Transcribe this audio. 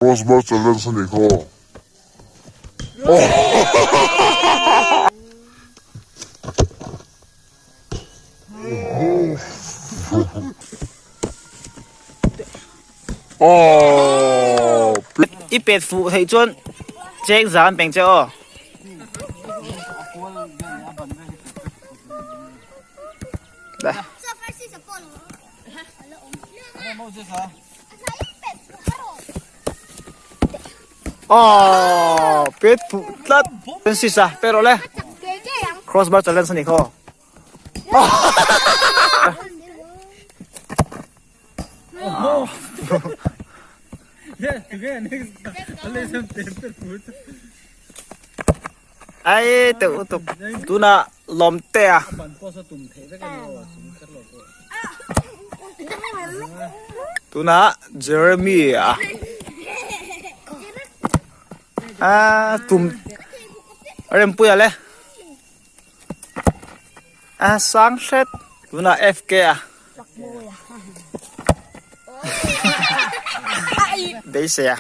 Cross bar challenge a nih khaw. I pet fuh theih chuan cheng zan peng che aw. Aww pet fuh tlat Francis a pet rawh le cross bar challenge ani khaw Ai teuh lutuk tunah lawm te a. Tunah Jeremy a a tum Rempuia le a sang hret tunah FK a beisei a.